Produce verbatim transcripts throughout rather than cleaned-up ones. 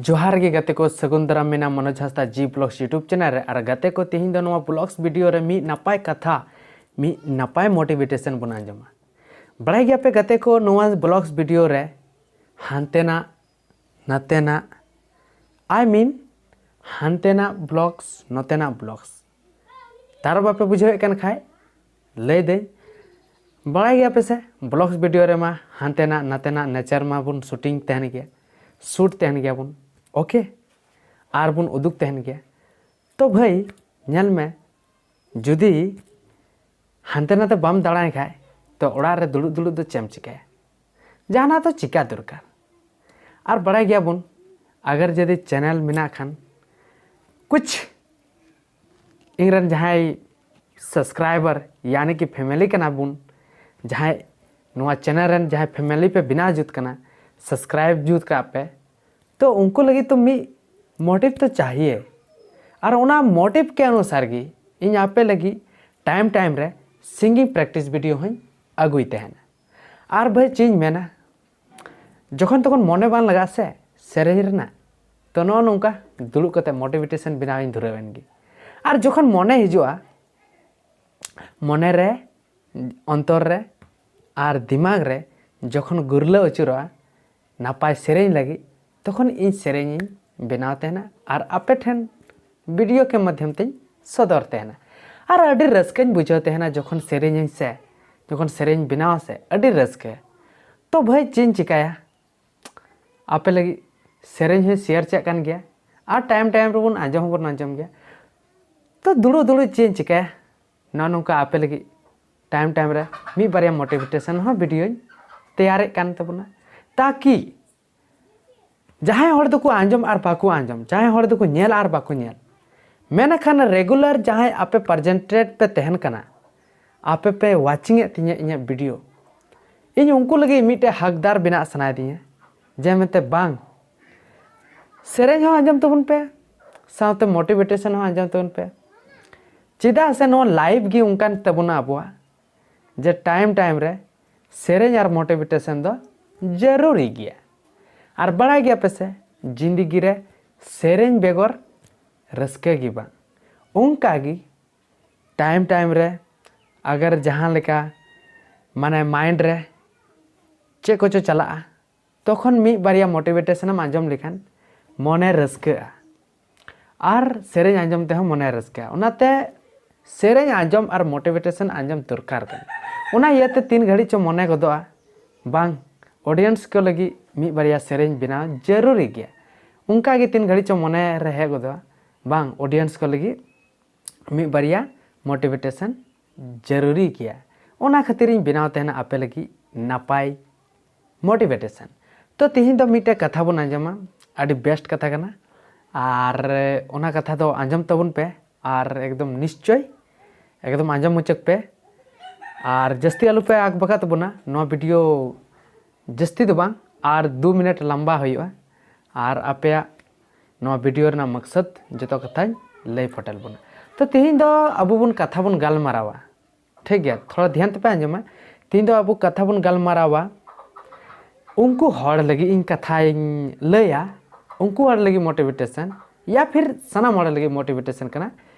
ᱡᱚᱦᱟᱨ ᱜᱮ ᱜᱟᱛᱮ ᱠᱚ, ᱥᱟᱹᱜᱩᱱ ᱫᱟᱨᱟᱢ ᱢᱮᱱᱟᱜᱼᱟ ᱢᱚᱱᱳᱡᱽ ᱦᱟᱸᱥᱫᱟ G Vlogs YouTube channel ᱨᱮ᱾ ᱟᱨ ᱜᱟᱛᱮ ᱠᱚ, ᱛᱮᱦᱮᱧ ᱫᱚ ᱱᱚᱣᱟ vlogs video ᱨᱮ ᱢᱤᱫ ᱱᱟᱯᱟᱭ ᱠᱟᱛᱷᱟ, ᱢᱤᱫ ᱱᱟᱯᱟᱭ motivation ᱵᱚᱱ ᱟᱸᱡᱚᱢᱟ᱾ ᱵᱟᱲᱟᱭ ᱜᱮᱭᱟᱯᱮ ᱜᱟᱛᱮ ᱠᱚ, ᱱᱚᱣᱟ vlogs video ᱨᱮ ᱦᱟᱱᱛᱮᱱᱟᱜ ᱱᱟᱛᱮᱱᱟᱜ, I mean ᱦᱟᱱᱛᱮᱱᱟᱜ vlogs ᱱᱚᱛᱮᱱᱟᱜ vlogs, ᱛᱟᱨ ᱵᱟᱯᱮ ᱵᱩᱡᱷᱟᱹᱣᱮᱫ ᱠᱟᱱ ᱠᱷᱟᱡ ᱞᱟᱹᱭ ᱫᱟᱹᱧ᱾ ᱵᱟᱲᱟᱭ ᱜᱮᱭᱟᱯᱮ ᱥᱮ, vlogs video ᱨᱮᱢᱟ ᱦᱟᱱᱛᱮᱱᱟᱜ ᱱᱟᱛᱮᱱᱟᱜ nature ᱢᱟᱵᱚᱱ shooting ᱛᱟᱦᱮᱱ ᱜᱮᱭᱟ, shoot ᱛᱟᱦᱮᱱ ᱜᱮᱭᱟᱵᱚᱱ, okay, ᱟᱨ ᱵᱚᱱ ᱩᱫᱩᱜ ᱛᱟᱦᱮᱱ ᱜᱮᱭᱟ᱾ ᱛᱚ ᱵᱷᱟᱹᱭ, ᱧᱮᱞ ᱢᱮ, ᱡᱩᱫᱤ ᱦᱟᱱᱛᱮ ᱱᱟᱛᱮ ᱵᱟᱢ ᱫᱟᱬᱟᱭ ᱠᱷᱟᱡ, ᱛᱚ ᱚᱲᱟᱜ ᱨᱮ ᱫᱩᱲᱩᱵ ᱫᱩᱲᱩᱵ ᱫᱚ ᱪᱮᱫ ᱮᱢ ᱪᱤᱠᱟᱹᱭᱟ? ᱡᱟᱦᱟᱱᱟᱜ ᱛᱚ ᱪᱤᱠᱟ ᱫᱚᱨᱠᱟᱨ᱾ ᱟᱨ ᱵᱟᱲᱟᱭ ᱜᱮᱭᱟᱵᱚᱱ, ᱟᱜᱟᱨ ᱡᱩᱫᱤ channel ᱢᱮᱱᱟᱜ ᱠᱷᱟᱱ, ᱠᱩᱪ ᱤᱧᱨᱮᱱ ᱡᱟᱦᱟᱸᱭ subscriber, ᱭᱟᱱᱤ ᱠᱤ family ᱠᱟᱱᱟ ᱵᱚᱱ, ᱡᱟᱦᱟᱸᱭ ᱱᱚᱣᱟ channel ᱨᱮᱱ ᱡᱟᱦᱟᱸᱭ family ᱯᱮ ᱵᱮᱱᱟᱣ ᱡᱩᱛ ᱠᱟᱱᱟ, subscribe ᱡᱩᱛ ᱠᱟᱜ ᱯᱮ, ᱛᱚ ᱩᱱᱠᱩ ᱞᱟᱹᱜᱤᱫ ᱛᱚ ᱢᱤᱫ motive ᱛᱚ ᱪᱟᱦᱤᱭᱮ᱾ ᱟᱨ ᱚᱱᱟ motive ᱠᱮ ᱚᱱᱩᱥᱟᱨ ᱜᱮ ᱤᱧ ᱟᱯᱮ ᱞᱟᱹᱜᱤᱫ time time ᱨᱮ singing practice video ᱦᱚᱸᱧ ᱟᱹᱜᱩᱭ ᱛᱟᱦᱮᱱᱟ᱾ ᱟᱨ ᱵᱷᱟᱹᱭ, ᱪᱮᱫ ᱤᱧ ᱢᱮᱱᱟ, ᱡᱚᱠᱷᱚᱱ ᱛᱚᱠᱷᱚᱱ ᱢᱚᱱᱮ ᱵᱟᱝ ᱞᱟᱜᱟᱜᱼᱟ ᱥᱮ ᱥᱮᱨᱮᱧ ᱨᱮᱱᱟᱜ, ᱛᱚ ᱱᱚᱜᱼᱚ ᱱᱚᱝᱠᱟ ᱫᱩᱲᱩᱵ ᱠᱟᱛᱮ motivation ᱵᱮᱱᱟᱣ ᱤᱧ ᱫᱷᱩᱨᱟᱹᱣ ᱮᱱ ᱜᱮ᱾ ᱟᱨ ᱡᱚᱠᱷᱚᱱ ᱢᱚᱱᱮ ᱦᱤᱡᱩᱜᱼᱟ, ᱢᱚᱱᱮ ᱨᱮ, ᱚᱱᱛᱚᱨ ᱨᱮ ᱟᱨ ᱫᱤᱢᱟᱜᱽ ᱨᱮ ᱡᱚᱠᱷᱚᱱ ᱜᱩᱨᱞᱟᱹᱣ ᱟᱹᱪᱩᱨᱚᱜᱼᱟ ᱱᱟᱯᱟᱭ ᱥᱮᱨᱮᱧ ᱞᱟᱹᱜᱤᱫ, ᱛᱚᱠᱷᱚᱱ ᱤᱧ ᱥᱮᱨᱮᱧ ᱤᱧ ᱵᱮᱱᱟᱣ ᱛᱟᱦᱮᱱᱟ ᱟᱨ ᱟᱯᱮ ᱴᱷᱮᱱ video ᱠᱮ ᱢᱟᱫᱽᱫᱷᱚᱢ ᱛᱮᱧ ᱥᱚᱫᱚᱨ ᱛᱟᱦᱮᱱᱟ᱾ ᱟᱨ ᱟᱹᱰᱤ ᱨᱟᱹᱥᱠᱟᱹᱧ ᱵᱩᱡᱷᱟᱹᱣ ᱛᱟᱦᱮᱱᱟ ᱡᱚᱠᱷᱚᱱ ᱥᱮᱨᱮᱧ ᱟᱹᱧ ᱥᱮ, ᱡᱚᱠᱷᱚᱱ ᱥᱮᱨᱮᱧ ᱵᱮᱱᱟᱣᱟ ᱥᱮ, ᱟᱹᱰᱤ ᱨᱟᱹᱥᱠᱟᱹ᱾ ᱛᱚ ᱵᱷᱟᱹᱭ, ᱪᱮᱫ ᱤᱧ ᱪᱤᱠᱟᱹᱭᱟ, ᱟᱯᱮ ᱞᱟᱹᱜᱤᱫ ᱥᱮᱨᱮᱧ ᱦᱚᱸᱧ share ᱪᱟᱜ ᱠᱟᱱ ᱜᱮᱭᱟ ᱟᱨ time time ᱨᱮᱵᱚᱱ ᱟᱸᱡᱚᱢ ᱦᱚᱸᱵᱚᱱ ᱟᱸᱡᱚᱢ ᱜᱮᱭᱟ᱾ ᱛᱚ ᱫᱩᱲᱩᱵ ᱫᱩᱲᱩᱵ ᱪᱮᱫ ᱤᱧ ᱪᱤᱠᱟᱹᱭᱟ, ᱱᱚᱜᱼᱚ ᱱᱚᱝᱠᱟ ᱟᱯᱮ ᱞᱟᱹᱜᱤᱫ time time ᱨᱮ ᱢᱤᱫ ᱵᱟᱨᱭᱟ motivation ᱦᱚᱸ videoᱧ ᱛᱮᱭᱟᱨᱮᱫ ᱠᱟᱱ ᱛᱟᱵᱚᱱᱟ, ᱛᱟᱠᱤ ᱡᱟᱦᱟᱸᱭ ᱦᱚᱲ ᱫᱚᱠᱚ ᱟᱸᱡᱚᱢ ᱟᱨ ᱵᱟᱠᱚ ᱟᱸᱡᱚᱢ, ᱡᱟᱦᱟᱸᱭ ᱦᱚᱲ ᱫᱚᱠᱚ ᱧᱮᱞ ᱟᱨ ᱵᱟᱠᱚ ᱧᱮᱞ, ᱢᱮᱱᱠᱷᱟᱱ regular ᱡᱟᱦᱟᱸᱭ ᱟᱯᱮ presented ᱯᱮ ᱛᱟᱦᱮᱱ ᱠᱟᱱᱟ, ᱟᱯᱮ ᱯᱮ watching ᱮᱫ ᱛᱤᱧᱟᱹ ᱤᱧᱟᱹᱜ video, ᱤᱧ ᱩᱱᱠᱩ ᱞᱟᱹᱜᱤᱫ ᱢᱤᱫᱴᱮᱡ ᱦᱚᱠᱫᱟᱨ ᱵᱮᱱᱟᱜ ᱥᱟᱱᱟᱭᱮᱫᱤᱧᱟ᱾ ᱡᱮ ᱢᱮᱱᱛᱮ ᱵᱟᱝ, ᱥᱮᱨᱮᱧ ᱦᱚᱸ ᱟᱸᱡᱚᱢ ᱛᱟᱵᱚᱱ ᱯᱮ, ᱥᱟᱶᱛᱮ motivation ᱦᱚᱸ ᱟᱸᱡᱚᱢ ᱛᱟᱵᱚᱱ ᱯᱮ᱾ ᱪᱮᱫᱟᱜ ᱥᱮ ᱱᱚᱣᱟ life ᱜᱮ ᱚᱱᱠᱟᱱ ᱛᱟᱵᱚᱱᱟ ᱟᱵᱚᱣᱟᱜ, ᱡᱮ time time ᱨᱮ ᱥᱮᱨᱮᱧ ᱟᱨ motivation ᱫᱚ ᱡᱟᱹᱨᱩᱨᱤ ᱜᱮᱭᱟ᱾ ᱟᱨ ᱵᱟᱲᱟᱭ ᱜᱮᱭᱟ ᱯᱮ ᱥᱮ, ᱡᱤᱱᱫᱮᱜᱤ ᱨᱮ ᱥᱮᱨᱮᱧ ᱵᱮᱜᱚᱨ ᱨᱟᱹᱥᱠᱟᱹ ᱜᱮ ᱵᱟᱝ᱾ ᱚᱱᱠᱟ ᱜᱮ time time ᱨᱮ ᱟᱜᱟᱨ ᱡᱟᱦᱟᱸ ᱞᱮᱠᱟ ᱢᱟᱱᱮ mind ᱨᱮ ᱪᱮᱫ ᱠᱚᱪᱚ ᱪᱟᱞᱟᱜᱼᱟ, ᱛᱚᱠᱷᱚᱱ ᱢᱤᱫ ᱵᱟᱨᱭᱟ motivation ᱮᱢ ᱟᱸᱡᱚᱢ ᱞᱮᱠᱷᱟᱱ ᱢᱚᱱᱮ ᱨᱟᱹᱥᱠᱟᱹᱜᱼᱟ᱾ ᱟᱨ ᱥᱮᱨᱮᱧ ᱟᱸᱡᱚᱢ ᱛᱮᱦᱚᱸ ᱢᱚᱱᱮ ᱨᱟᱹᱥᱠᱟᱹᱜᱼᱟ᱾ ᱚᱱᱟᱛᱮ ᱥᱮᱨᱮᱧ ᱟᱸᱡᱚᱢ ᱟᱨ motivation ᱟᱸᱡᱚᱢ ᱫᱚᱨᱠᱟᱨ ᱠᱟᱱᱟ᱾ ᱚᱱᱟ ᱤᱭᱟᱹᱛᱮ ᱛᱤᱱ ᱜᱷᱟᱹᱲᱤᱡ ᱪᱚ ᱢᱚᱱᱮ ᱜᱚᱫᱚᱜᱼᱟ, ᱵᱟᱝ, audience ᱠᱚ ᱞᱟᱹᱜᱤᱫ ᱢᱤᱫ ᱵᱟᱨᱭᱟ ᱥᱮᱨᱮᱧ ᱵᱮᱱᱟᱣ ᱡᱟᱹᱨᱩᱨᱤ ᱜᱮᱭᱟ᱾ ᱚᱱᱠᱟ ᱜᱮ ᱛᱤᱱ ᱜᱷᱟᱹᱲᱤᱡ ᱪᱚ ᱢᱚᱱᱮ ᱨᱮ ᱦᱮᱡ ᱜᱚᱫᱚᱜᱼᱟ, ᱵᱟᱝ, audience ᱠᱚ ᱞᱟᱹᱜᱤᱫ ᱢᱤᱫ ᱵᱟᱨᱭᱟ motivation ᱡᱟᱹᱨᱩᱨᱤ ᱜᱮᱭᱟ᱾ ᱚᱱᱟ ᱠᱷᱟᱹᱛᱤᱨ ᱤᱧ ᱵᱮᱱᱟᱣ ᱛᱟᱦᱮᱱᱟ ᱟᱯᱮ ᱞᱟᱹᱜᱤᱫ ᱱᱟᱯᱟᱭ motivation᱾ ᱛᱚ, ᱛᱤᱦᱤᱧ ᱫᱚ ᱢᱤᱫᱴᱮᱡ ᱠᱟᱛᱷᱟ ᱵᱚᱱ ᱟᱸᱡᱚᱢᱟ, ᱟᱹᱰᱤ best ᱠᱟᱛᱷᱟ ᱠᱟᱱᱟ᱾ ᱟᱨ ᱚᱱᱟ ᱠᱟᱛᱷᱟ ᱫᱚ ᱟᱸᱡᱚᱢ ᱛᱟᱵᱚᱱ ᱯᱮ ᱟᱨ ᱮᱠᱫᱚᱢ ᱱᱤᱥᱪᱚᱭ ᱮᱠᱫᱚᱢ ᱟᱸᱡᱚᱢ ᱢᱩᱪᱟᱹᱫ ᱯᱮ᱾ ᱟᱨ ᱡᱟᱹᱥᱛᱤ ᱟᱞᱚ ᱯᱮ ᱟᱠᱵᱟᱠᱟ ᱛᱟᱵᱚᱱᱟ, ᱱᱚᱣᱟ video ᱡᱟᱹᱥᱛᱤ ᱫᱚ ᱵᱟᱝ, ᱟᱨ ᱫᱩ minute ᱞᱟᱢᱵᱟ ᱦᱩᱭᱩᱜᱼᱟ᱾ ᱟᱨ ᱟᱯᱮᱭᱟᱜ ᱱᱚᱣᱟ video ᱨᱮᱱᱟᱜ ᱢᱚᱠᱥᱚᱫ ᱡᱚᱛᱚ ᱠᱟᱛᱷᱟᱧ ᱞᱟᱹᱭ ᱯᱷᱚᱴᱮᱞ ᱵᱚᱱᱟ᱾ ᱛᱚ, ᱛᱤᱦᱤᱧ ᱫᱚ ᱟᱵᱚ ᱵᱚᱱ ᱠᱟᱛᱷᱟ ᱵᱚᱱ ᱜᱟᱞᱢᱟᱨᱟᱣᱟ, ᱴᱷᱤᱠ ᱜᱮᱭᱟ? ᱛᱷᱚᱲᱟ ᱫᱷᱮᱭᱟᱱ ᱛᱮᱯᱮ ᱟᱸᱡᱚᱢᱟ᱾ ᱛᱤᱦᱤᱧ ᱫᱚ ᱟᱵᱚ ᱠᱟᱛᱷᱟ ᱵᱚᱱ ᱜᱟᱞᱢᱟᱨᱟᱣᱟ, ᱩᱱᱠᱩ ᱦᱚᱲ ᱞᱟᱹᱜᱤᱫ ᱤᱧ ᱠᱟᱛᱷᱟᱧ ᱞᱟᱹᱭᱟ, ᱩᱱᱠᱩ ᱦᱚᱲ ᱞᱟᱹᱜᱤᱫ motivation, ᱭᱟ ᱯᱷᱤᱨ ᱥᱟᱱᱟᱢ ᱦᱚᱲ ᱞᱟᱹᱜᱤᱫ motivation ᱠᱟᱱᱟ᱾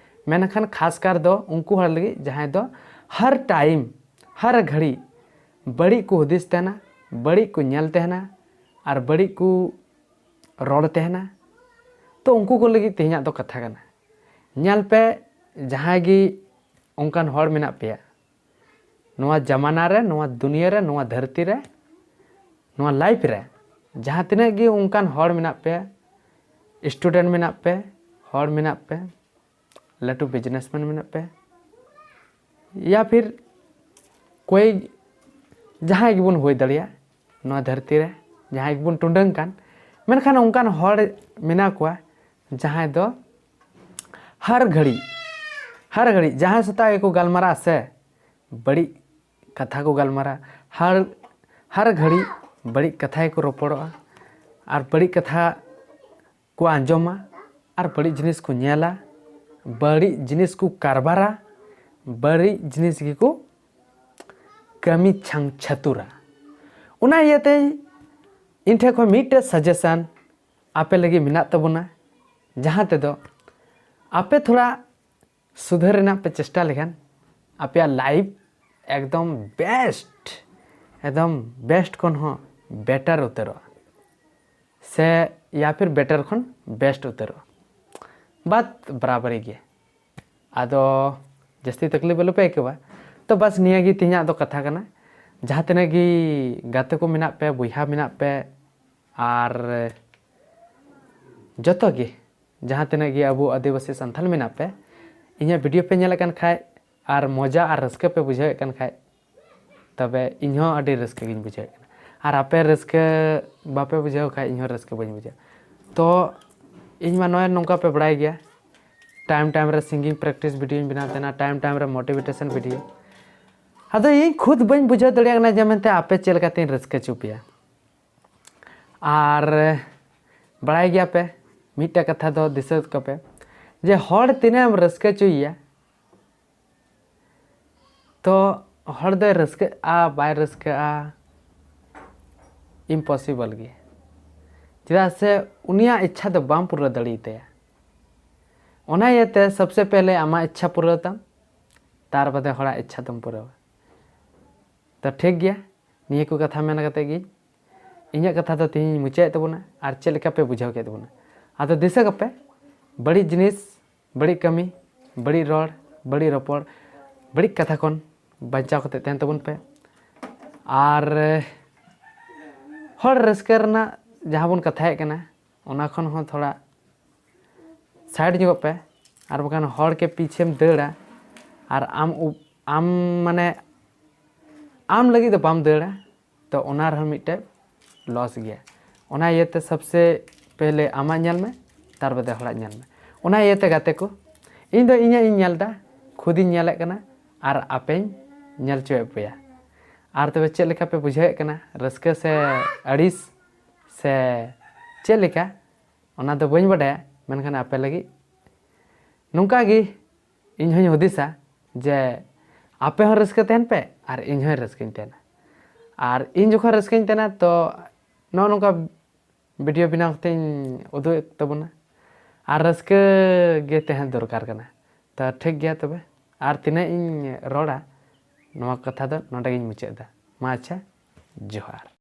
ᱢᱮᱱᱠᱷᱟᱱ ᱠᱷᱟᱥ ᱠᱟᱨ ᱫᱚ ᱩᱱᱠᱩ ᱦᱚᱲ ᱞᱟᱹᱜᱤᱫ ᱡᱟᱦᱟᱸᱭ ᱫᱚ ᱦᱟᱨ time, ᱦᱟᱨ ᱜᱷᱟᱹᱲᱤ ᱵᱟᱹᱲᱤᱡ ᱠᱚ ᱦᱩᱫᱤᱥ ᱛᱟᱦᱮᱱᱟ, ᱵᱟᱹᱲᱤᱡ ᱠᱚ ᱧᱮᱞ ᱛᱟᱦᱮᱱᱟ, ᱟᱨ ᱵᱟᱹᱲᱤᱡ ᱠᱚ ᱨᱚᱲ ᱛᱟᱦᱮᱱᱟ᱾ ᱛᱚ, ᱩᱱᱠᱩ ᱠᱚ ᱞᱟᱹᱜᱤᱫ ᱛᱮᱦᱮᱧᱟᱜ ᱫᱚ ᱠᱟᱛᱷᱟ ᱠᱟᱱᱟ᱾ ᱧᱮᱞ ᱯᱮ, ᱡᱟᱦᱟᱸᱭ ᱜᱮ ᱚᱱᱠᱟᱱ ᱦᱚᱲ ᱢᱮᱱᱟᱜ ᱯᱮᱭᱟ ᱱᱚᱣᱟ ᱡᱟᱢᱟᱱᱟ ᱨᱮ, ᱱᱚᱣᱟ ᱫᱩᱱᱤᱭᱟᱹ ᱨᱮ, ᱱᱚᱣᱟ ᱫᱷᱟᱹᱨᱛᱤ ᱨᱮ, ᱱᱚᱣᱟ life ᱨᱮ, ᱡᱟᱦᱟᱸ ᱛᱤᱱᱟᱹᱜ ᱜᱮ ᱚᱱᱠᱟᱱ ᱦᱚᱲ ᱢᱮᱱᱟᱜ ᱯᱮᱭᱟ, student ᱢᱮᱱᱟᱜ ᱯᱮ, ᱦᱚᱲ ᱢᱮᱱᱟᱜ ᱯᱮ, ᱞᱟᱹᱴᱩ businessman ᱢᱮᱱᱟᱜ ᱯᱮ, ᱭᱟ ᱯᱷᱤᱨ ᱠᱚᱭ ᱡᱟᱦᱟᱸᱭ ᱜᱮᱵᱚᱱ ᱦᱩᱭ ᱫᱟᱲᱮᱭᱟᱜ ᱱᱚᱣᱟ ᱫᱷᱟᱹᱨᱛᱤ ᱨᱮ, ᱡᱟᱦᱟᱸᱭ ᱜᱮᱵᱚᱱ ᱴᱩᱰᱟᱹᱝ ᱠᱟᱱ, ᱢᱮᱱᱠᱷᱟᱱ ᱚᱱᱠᱟᱱ ᱦᱚᱲ ᱢᱮᱱᱟᱜ ᱠᱚᱣᱟ ᱡᱟᱦᱟᱸᱭ ᱫᱚ ᱦᱟᱨ ᱜᱷᱟᱹᱲᱤᱡ, ᱦᱟᱨ ᱜᱷᱟᱹᱲᱤᱡ ᱡᱟᱦᱟᱸᱭ ᱥᱟᱛᱟᱜ ᱜᱮᱠᱚ ᱜᱟᱞᱢᱟᱨᱟᱜᱼᱟ ᱥᱮ, ᱵᱟᱹᱲᱤᱡ ᱠᱟᱛᱷᱟ ᱠᱚ ᱜᱟᱞᱢᱟᱨᱟᱜᱼᱟ, ᱦᱟᱨ, ᱦᱟᱨ ᱜᱷᱟᱹᱲᱤᱡ ᱵᱟᱹᱲᱤᱡ ᱠᱟᱛᱷᱟ ᱜᱮᱠᱚ ᱨᱚᱯᱚᱲᱚᱜᱼᱟ᱾ ᱟᱨ ᱵᱟᱹᱲᱤᱡ ᱠᱟᱛᱷᱟ ᱠᱚ ᱟᱸᱡᱚᱢᱟ ᱟᱨ ᱵᱟᱹᱲᱤᱡ ᱡᱤᱱᱤᱥ ᱠᱚ ᱧᱮᱞᱟ, ᱵᱟᱹᱲᱤᱡ ᱡᱤᱱᱤᱥ ᱠᱚ ᱠᱟᱨᱵᱟᱨᱟ, ᱵᱟᱹᱲᱤᱡ ᱡᱤᱱᱤᱥ ᱜᱮᱠᱚ ᱠᱟᱹᱢᱤ ᱪᱷᱟᱝ ᱪᱷᱟᱹᱛᱩᱨᱟ᱾ ᱚᱱᱟ ᱤᱭᱟᱹᱛᱮ ᱤᱧ ᱴᱷᱮᱱ ᱠᱷᱚᱱ ᱢᱤᱫᱴᱮᱡ suggestion, ᱟᱯᱮ ᱞᱟᱹᱜᱤᱫ ᱢᱮᱱᱟᱜ ᱛᱟᱵᱚᱱᱟ, ᱡᱟᱦᱟᱸ ᱛᱮᱫᱚ ᱟᱯᱮ ᱛᱷᱚᱲᱟ ᱥᱩᱫᱷᱟᱹᱨ ᱨᱮᱱᱟᱜ ᱯᱮ ᱪᱮᱥᱴᱟ ᱞᱮᱠᱷᱟᱱ ᱟᱯᱮᱭᱟᱜ ᱞᱟᱭᱤᱯᱷ ᱮᱠᱫᱚᱢ ᱵᱮᱥᱴ, ᱮᱠᱫᱚᱢ ᱵᱮᱥᱴ ᱠᱷᱚᱱ ᱦᱚᱸ ᱵᱮᱴᱟᱨ ᱩᱛᱟᱹᱨᱚᱜᱼᱟ, ᱥᱮ ᱭᱟ ᱯᱷᱤᱨ ᱵᱮᱴᱟᱨ ᱠᱷᱚᱱ ᱵᱮᱥᱴ ᱩᱛᱟᱹᱨᱚᱜᱼᱟ᱾ ᱵᱟᱛ ᱵᱟᱨᱟᱵᱟᱨᱤ ᱜᱮ᱾ ᱟᱫᱚ ᱡᱟᱹᱥᱛᱤ ᱛᱟᱠᱞᱤᱯ ᱟᱞᱚᱯᱮ ᱟᱹᱭᱠᱟᱹᱣᱟ᱾ ᱛᱚ ᱵᱟᱥ ᱱᱤᱭᱟᱹ ᱜᱮ ᱛᱮᱦᱮᱧᱟᱜ ᱫᱚ ᱠᱟᱛᱷᱟ ᱠᱟᱱᱟ᱾ ᱡᱟᱦᱟᱸ ᱛᱤᱱᱟᱹᱜ ᱜᱮ ᱜᱟᱛᱮ ᱠᱚ ᱢᱮᱱᱟᱜ ᱯᱮ, ᱵᱚᱭᱦᱟ ᱢᱮᱱᱟᱜ ᱯᱮ, ᱟᱨ ᱡᱚᱛᱚ ᱜᱮ ᱡᱟᱦᱟᱸ ᱛᱤᱱᱟᱹᱜ ᱜᱮ ᱟᱵᱚ ᱟᱹᱫᱤᱵᱟᱹᱥᱤ ᱥᱟᱱᱛᱟᱲ ᱢᱮᱱᱟᱜ ᱯᱮ, ᱤᱧᱟᱹᱜ ᱵᱷᱤᱰᱤᱭᱳ ᱯᱮ ᱧᱮᱞᱮᱫ ᱠᱟᱱ ᱠᱷᱟᱡ ᱟᱨ ᱢᱚᱡᱟ ᱟᱨ ᱨᱟᱹᱥᱠᱟᱹ ᱯᱮ ᱵᱩᱡᱷᱟᱹᱣᱮᱫ ᱠᱟᱱ ᱠᱷᱟᱡ, ᱛᱚᱵᱮ ᱤᱧ ᱦᱚᱸ ᱟᱹᱰᱤ ᱨᱟᱹᱥᱠᱟᱹ ᱜᱤᱧ ᱵᱩᱡᱷᱟᱹᱣᱮᱫ ᱠᱟᱱᱟ᱾ ᱟᱨ ᱟᱯᱮ ᱨᱟᱹᱥᱠᱟᱹ ᱵᱟᱯᱮ ᱵᱩᱡᱷᱟᱹᱣ ᱠᱷᱟᱡ ᱤᱧ ᱦᱚᱸ ᱨᱟᱹᱥᱠᱟᱹ ᱵᱟᱹᱧ ᱵᱩᱡᱷᱟᱹᱣᱟ᱾ ᱛᱚ ᱤᱧ ᱢᱟ ᱱᱚᱜᱼᱚᱭ ᱱᱚᱝᱠᱟ ᱯᱮ ᱵᱟᱲᱟᱭ ᱜᱮᱭᱟ, ᱴᱟᱭᱤᱢ ᱴᱟᱭᱤᱢ ᱨᱮ ᱥᱤᱝᱜᱤᱝ ᱯᱨᱮᱠᱴᱤᱥ ᱵᱷᱤᱰᱤᱭᱳᱧ ᱵᱮᱱᱟᱣ ᱛᱟᱦᱮᱱᱟ, ᱴᱟᱭᱤᱢ ᱴᱟᱭᱤᱢ ᱨᱮ ᱢᱳᱴᱤᱵᱷᱮᱴᱮᱥᱚᱱ ᱵᱷᱤᱰᱤᱭᱳ᱾ ᱟᱫᱚ ᱤᱧ ᱠᱷᱩᱫ ᱵᱟᱹᱧ ᱵᱩᱡᱷᱟᱹᱣ ᱫᱟᱲᱮᱭᱟᱜ ᱠᱟᱱᱟ ᱡᱮ ᱢᱮᱱᱛᱮ ᱟᱯᱮ ᱪᱮᱫ ᱞᱮᱠᱟᱛᱤᱧ ᱨᱟᱹᱥᱠᱟᱹ ᱦᱚᱪᱚ ᱯᱮᱭᱟ᱾ ᱟᱨ ᱵᱟᱲᱟᱭ ᱜᱮᱭᱟ ᱯᱮ, ᱢᱤᱫᱴᱮᱡ ᱠᱟᱛᱷᱟ ᱫᱚ ᱫᱤᱥᱟᱹ ᱠᱟᱯᱮ, ᱡᱮ ᱦᱚᱲ ᱛᱤᱱᱟᱹᱜ ᱮᱢ ᱨᱟᱹᱥᱠᱟᱹ ᱦᱚᱪᱚᱭᱮᱭᱟ, ᱛᱚ ᱦᱚᱲ ᱫᱚᱭ ᱨᱟᱹᱥᱠᱟᱹᱜᱼᱟ ᱵᱟᱭ ᱨᱟᱹᱥᱠᱟᱹᱜᱼᱟ, ᱤᱢᱯᱚᱥᱤᱵᱚᱞ ᱜᱮ᱾ ᱪᱮᱫᱟᱜ ᱥᱮ ᱩᱱᱤᱭᱟᱜ ᱤᱪᱪᱷᱟ ᱫᱚ ᱵᱟᱢ ᱯᱩᱨᱟᱹᱣ ᱫᱟᱲᱮᱭᱟᱛᱟᱭᱟ᱾ ᱚᱱᱟ ᱤᱭᱟᱹᱛᱮ ᱥᱚᱵᱥᱮ ᱯᱮᱦᱞᱮ ᱟᱢᱟᱜ ᱤᱪᱪᱷᱟ ᱯᱩᱨᱟᱹᱣ ᱛᱟᱢ, ᱛᱟᱨ ᱵᱟᱫᱮ ᱦᱚᱲᱟᱜ ᱤᱪᱪᱷᱟ ᱫᱚᱢ ᱯᱩᱨᱟᱹᱣᱟ᱾ ᱛᱚ ᱴᱷᱤᱠ ᱜᱮᱭᱟ, ᱱᱤᱭᱟᱹ ᱠᱚ ᱠᱟᱛᱷᱟ ᱢᱮᱱ ᱠᱟᱛᱮ ᱜᱮ ᱤᱧᱟᱹᱜ ᱠᱟᱛᱷᱟ ᱫᱚ ᱛᱮᱦᱮᱧ ᱤᱧ ᱢᱩᱪᱟᱹᱫ ᱮᱫ ᱛᱟᱵᱚᱱᱟ᱾ ᱟᱨ ᱪᱮᱫ ᱞᱮᱠᱟ ᱯᱮ ᱵᱩᱡᱷᱟᱹᱣ ᱠᱮᱫ ᱛᱟᱵᱚᱱᱟ? ᱟᱫᱚ ᱫᱤᱥᱟᱹ ᱠᱟᱯᱮ, ᱵᱟᱹᱲᱤᱡ ᱡᱤᱱᱤᱥ, ᱵᱟᱹᱲᱤᱡ ᱠᱟᱹᱢᱤ, ᱵᱟᱹᱲᱤᱡ ᱨᱚᱲ, ᱵᱟᱹᱲᱤᱡ ᱨᱚᱯᱚᱲ, ᱵᱟᱹᱲᱤᱡ ᱠᱟᱛᱷᱟ ᱠᱷᱚᱱ ᱵᱟᱧᱪᱟᱣ ᱠᱟᱛᱮ ᱛᱟᱦᱮᱱ ᱛᱟᱵᱚᱱ ᱯᱮ᱾ ᱟᱨ ᱦᱚᱲ ᱨᱟᱹᱥᱠᱟᱹ ᱨᱮᱱᱟᱜ ᱡᱟᱦᱟᱸ ᱵᱚᱱ ᱠᱟᱛᱷᱟᱭᱮᱫ ᱠᱟᱱᱟ, ᱚᱱᱟ ᱠᱷᱚᱱ ᱦᱚᱸ ᱛᱷᱚᱲᱟ ᱥᱟᱭᱤᱰ ᱧᱚᱜᱚᱜ ᱯᱮ, ᱟᱨ ᱵᱟᱠᱷᱟᱱ ᱦᱚᱲ ᱠᱮ ᱯᱤᱪᱷᱮᱢ ᱫᱟᱹᱲᱟ, ᱟᱨ ᱟᱢ ᱩ-, ᱟᱢ ᱢᱟᱱᱮ ᱟᱢ ᱞᱟᱹᱜᱤᱫ ᱫᱚ ᱵᱟᱢ ᱫᱟᱹᱲᱟ, ᱛᱚ ᱚᱱᱟ ᱨᱮᱦᱚᱸ ᱢᱤᱫᱴᱮᱡ ᱞᱚᱥ ᱜᱮᱭᱟ᱾ ᱚᱱᱟ ᱤᱭᱟᱹᱛᱮ ᱥᱚᱵᱥᱮ ᱯᱮᱦᱞᱮ ᱟᱢᱟᱜ ᱧᱮᱞ ᱢᱮ, ᱛᱟᱨ ᱵᱟᱫᱮ ᱦᱚᱲᱟᱜ ᱧᱮᱞ ᱢᱮ᱾ ᱚᱱᱟ ᱤᱭᱟᱹᱛᱮ ᱜᱟᱛᱮ ᱠᱚ, ᱤᱧ ᱫᱚ ᱤᱧᱟᱹᱜ ᱤᱧ ᱧᱮᱞ ᱮᱫᱟ, ᱠᱷᱩᱫᱤᱧ ᱧᱮᱞᱮᱫ ᱠᱟᱱᱟ, ᱟᱨ ᱟᱯᱮᱧ ᱧᱮᱞ ᱦᱚᱪᱚᱭᱮᱫ ᱯᱮᱭᱟ᱾ ᱟᱨ ᱛᱚᱵᱮ ᱪᱮᱫ ᱞᱮᱠᱟ ᱯᱮ ᱵᱩᱡᱷᱟᱹᱣᱮᱫ ᱠᱟᱱᱟ, ᱨᱟᱹᱥᱠᱟᱹ ᱥᱮ ᱟᱹᱲᱤᱥ ᱥᱮ ᱪᱮᱫ ᱞᱮᱠᱟ, ᱚᱱᱟ ᱫᱚ ᱵᱟᱹᱧ ᱵᱟᱰᱟᱭᱟ, ᱢᱮᱱᱠᱷᱟᱱ ᱟᱯᱮ ᱞᱟᱹᱜᱤᱫ ᱱᱚᱝᱠᱟ ᱜᱮ ᱤᱧ ᱦᱚᱧ ᱦᱩᱫᱤᱥᱟ ᱡᱮ ᱟᱯᱮ ᱦᱚᱸ ᱨᱟᱹᱥᱠᱟᱹ ᱛᱟᱦᱮᱱ ᱯᱮ ᱟᱨ ᱤᱧ ᱦᱚᱸᱧ ᱨᱟᱹᱥᱠᱟᱹᱧ ᱛᱟᱦᱮᱱᱟ᱾ ᱟᱨ ᱤᱧ ᱡᱚᱠᱷᱚᱱ ᱨᱟᱹᱥᱠᱟᱹᱧ ᱛᱟᱦᱮᱱᱟ, ᱛᱚ ᱱᱚᱜᱼᱚ ᱱᱚᱝᱠᱟ ᱵᱷᱤᱰᱤᱭᱳ ᱵᱮᱱᱟᱣ ᱠᱟᱛᱮ ᱤᱧ ᱩᱫᱩᱜ ᱮᱫ ᱛᱟᱵᱚᱱᱟ᱾ ᱟᱨ ᱨᱟᱹᱥᱠᱟᱹ ᱜᱮ ᱛᱟᱦᱮᱸ ᱫᱚᱨᱠᱟᱨ ᱠᱟᱱᱟ᱾ ᱛᱚ ᱴᱷᱤᱠ ᱜᱮᱭᱟ, ᱛᱚᱵᱮ ᱟᱨ ᱛᱤᱱᱟᱹᱜ ᱤᱧ ᱨᱚᱲᱟ, ᱱᱚᱣᱟ ᱠᱟᱛᱷᱟ ᱫᱚ ᱱᱚᱰᱮ ᱜᱤᱧ ᱢᱩᱪᱟᱹᱫ ᱮᱫᱟ᱾ ᱢᱟ ᱟᱪᱪᱷᱟ, ᱡᱚᱦᱟᱨ᱾